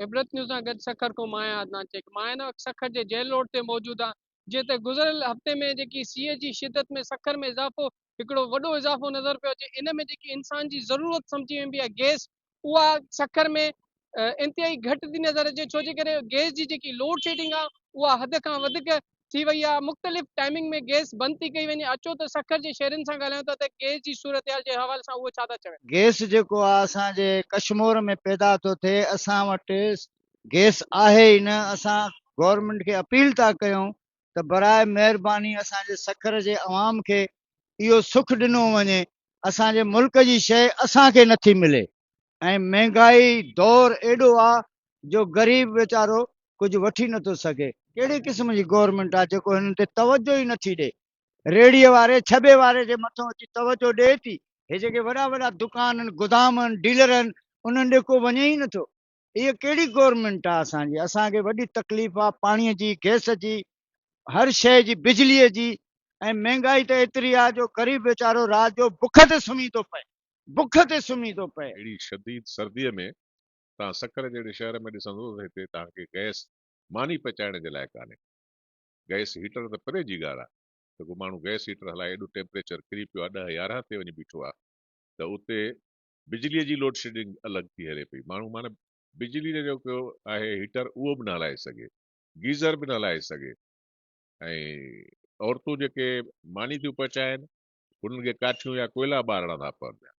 عبرت news سان گڏ سکر کان مان آهيان عدنان شيخ. مان هن وقت سکر جي جيل روڊ تي موجود آهيان جنهن تي گذريل هفتي ۾ جيڪي سيء جي شدت ۾ سکر ۾ اضافو هڪڙو وڏو اضافو نظر پيو اچي ان ۾ جيڪي انسان جي ضرورت سمجهي ويندي آهي گئس اها سکر ۾ انتهائي گهٽ ٿي نظر اچي ڇو جي ڪري گئس جي جيڪي لوڊ شيڊنگ آهي اها حد کان وڌيڪ ٿي وئي آهي مختلف ٽائمنگ ۾ گئس بند ٿي ڪئي وڃي اچو ته سکر جي شهرين سان ڳالهايون ٿا ته گئس جي صورتحال جي حوالي سان اهي ڇا ٿا چون. گئس جيڪو آ اسان جي ڪشمور ۾ پيدا ٿو ٿئي اسان وٽ گئس آهي ئي نه اسان گورنمينٽ کي اپيل ٿا ڪيون ته براء مهرباني اسان جي سکر جي عوام کي اهو سک ڏنو وڃي اسان جي ملڪ جي شئي اسان کي نٿي ملي ۽ مهنگائي دور ايڏو آ جو غريب ويچارو ڪجهه وٺي نٿو سگهي. ڪهڙي قسم جي گورنمينٽ آ جيڪو هنن تي توجه ئي نٿي ڏي. ريڙهي واري ڇٻي واري جي مٿو اچي توجه ڏئي ٿي. هي جيڪي وڏا وڏا دڪان آهن گدام آهن ڊيلر آهن انهن ڏي ڪو وڃي ئي نٿو. هيء ڪهڙي گورنمينٽ آ اسان جي. اسان کي وڏي تڪليف آ پاڻي جي گئس جي هر شيء جي بجلي جي ۽ مهنگائي ته ايتري آ جو غريب ويچارو رات جو بک تي سمهي ٿو پئي. بک تي سمهي ٿو پئي. اهڙي شديد سرديء ۾ توهان سکر جهڙي شهر ۾ ڏسندو ته هتي توهان کي گئس ماني پچائڻ جي لاء ڪانهي. گئس هيٽر ته پري جي ڳالهه آهي ته ڪو ماڻهو گئس هيٽر هلائي ايڏو ٽيمپريچر ڪري پيو آهي ڏهه 11 تي وڃي بيٺو آهي ته اتي بجليء جي لوڊشيڊنگ الڳ ٿي هلي پئي. ماڻهو معنيٰ بجلي جو جيڪو آهي هيٽر اهو به نه هلائي سگهي. گيزر به نه هلائي سگهي ۽ عورتون جيڪي ماني ٿيون پچائن انهن کي ڪاٺيون يا ڪوئلا ٻارڻا ٿا پون پيا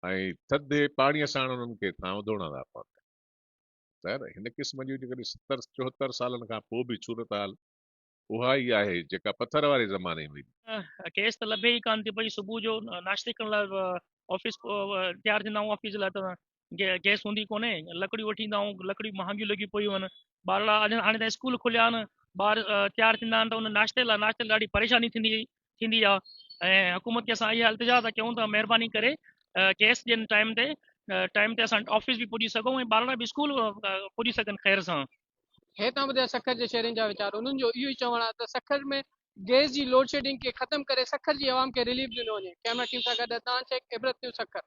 ۽ ٿڌي پاڻيء ساڻ انهن کي ٿانو ڌوئڻا ٿا پون پيا. ظاهر هن قسم جون جيڪڏهن 70 74 سالن کان پوء به صورتحال اها ئي آهي جيڪا پٿر واري زماني ۾ هئي. ڪيس ته لڀي ئي ڪانه ٿي پئي. صبح جو ناشتي ڪرڻ لاء آفيس تيار ٿيندا آهيون آفيس لاء ته گئس هوندي ڪونهي، لڪڙيون وٺي ايندا آهيون، لڪڙيون مهانگيون لڳيون پيون آهن. ٻارڙا اڄ هاڻي ته اسڪول کليا آهن، ٻار تيار ٿيندا آهن ته ان ناشتي لاء ناشتي لاء ڏاڍي پريشاني ٿيندي ٿيندي آهي ۽ حڪومت کي اسان اها التجا ٿا ڪيون ته مهرباني ڪري گئس ڏين ٽائيم تي ٽائيم تي اسان آفيس به پڄي سگهون ۽ ٻارڙا به اسڪول پڄي سگهن خير سان. هي تان ٻڌايا سکر جي شهرين جا ويچار انهن جو اهو ئي چوڻ آهي ته سکر ۾ گئس جي لوڊشيڊنگ کي ختم ڪري سکر جي عوام کي رليف ڏنو وڃي ڪئميرا ٽيم سان گڏ عدنان شيخ عبرت نيوز سکر.